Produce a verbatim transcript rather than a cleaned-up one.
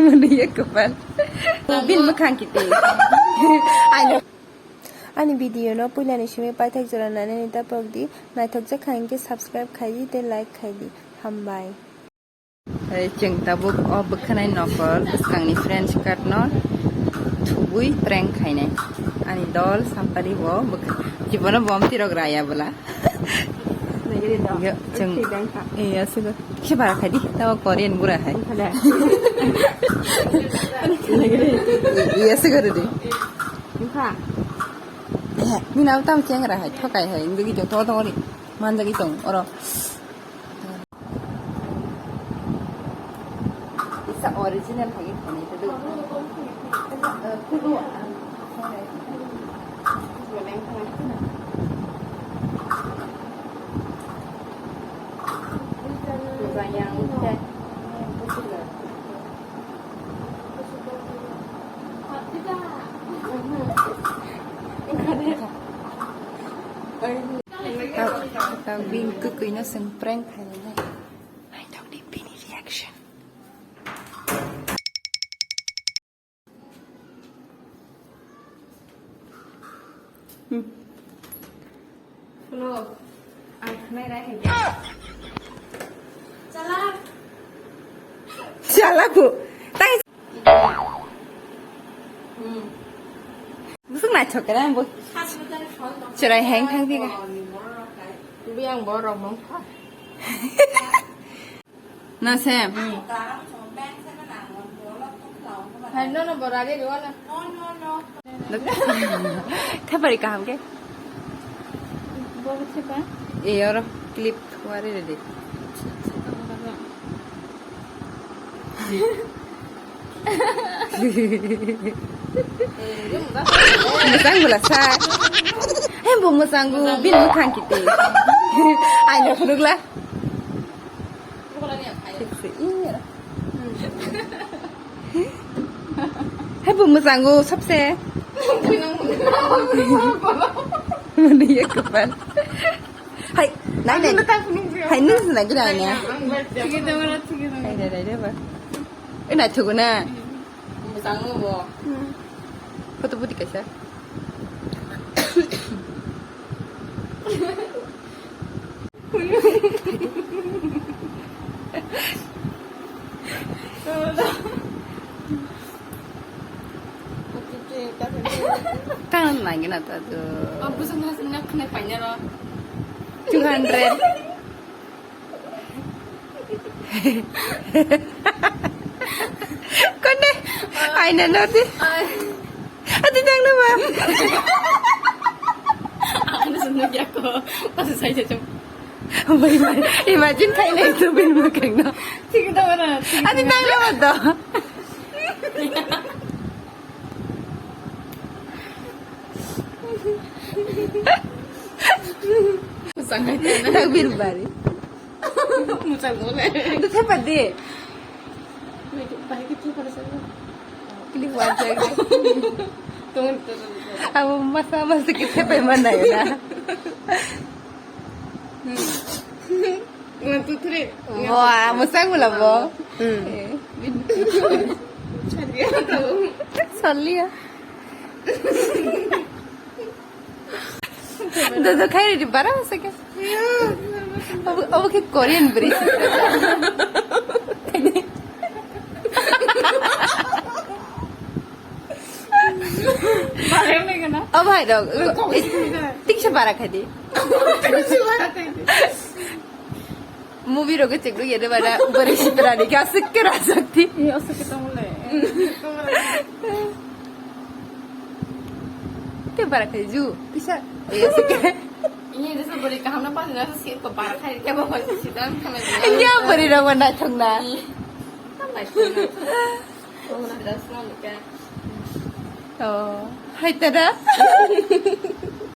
Mani ya kapal. Bin makhang kiti. Ayo. Ani video no puilani simi paithak jora nanani tapok di. Naithok jak kha hingke subscribe khai di tei like khai di. Hambai. Ei, chwng tabuk o bwkhanai nokol bwskangni friends card no thubui prank khainai. Ani dol sampari bo bwkha-, jibono bom tirok raya bwla. Yo, chwng, eh, aswk kisa bara khai di, tamo Korean bura hai. Iya, aswk di. Eh, ni nabo tamo chengra hai, thokai hai, indigi tong, tong, tong, manjagwi tong, oro. Isa original hai khe khwnai ta do. Kudu. Yang. Tau, tau bini kwkwino chwng prank khainai. Naithok di bini reaction. Hello. Ang khnai rai hai. Chala. Chala ko. Tai. Hmm. Busuk na chokera bo. Cherai heng thang thika. Biang borok mong kha. Na sem. Hai no no borok age riwa na. Thapari kaham ke. Bo khe ba? E oro clip wari ready. Mwchang bwla sa. He bo mwchang go, bini mwkhang kiti. Aino phunukla. He bo mwchang go sabse. Mani ya kapan. Hai, nai nai. Hai, nung se nai gira ne. Hai, nai nai ba. Eh, naithok na. Mwchang bo. Photo photo kaisa. Kan nangina ta tu. Oh, busuk na sini nak kena panya lo. Two hundred. Kone? Aina no di. Ati tang nama. Aku na sini ya ko. Pas saya cuma. Imagine kayak itu bin makan no. Ati tang nama do. Sangai tena. Takbir bari. Muchang mole. Itu siapa deh? Baik itu pada saya. Klik wajah. Tunggu, tunggu, tunggu. Abo masa masa kita pemana ya? One, two, three. Wah, musang mula bo. Hmm. Salia. Dodo khai di bara musang ke. Abo, abo ke Korean bridge. Oh bhai rok, tiksa bara khai di. Movie rok chek rok yede bara bari sitra ni ka sik kera sakti. Iya, asik kita mulai. Te bara khai ju, tiksa. Iya, asik. Iya, desa bari kaham na pas na sik ko bara khai ke ba sitra kan. Iya, bari rok na thong na. Iya. Kan ba sitra. Oh, hai tada.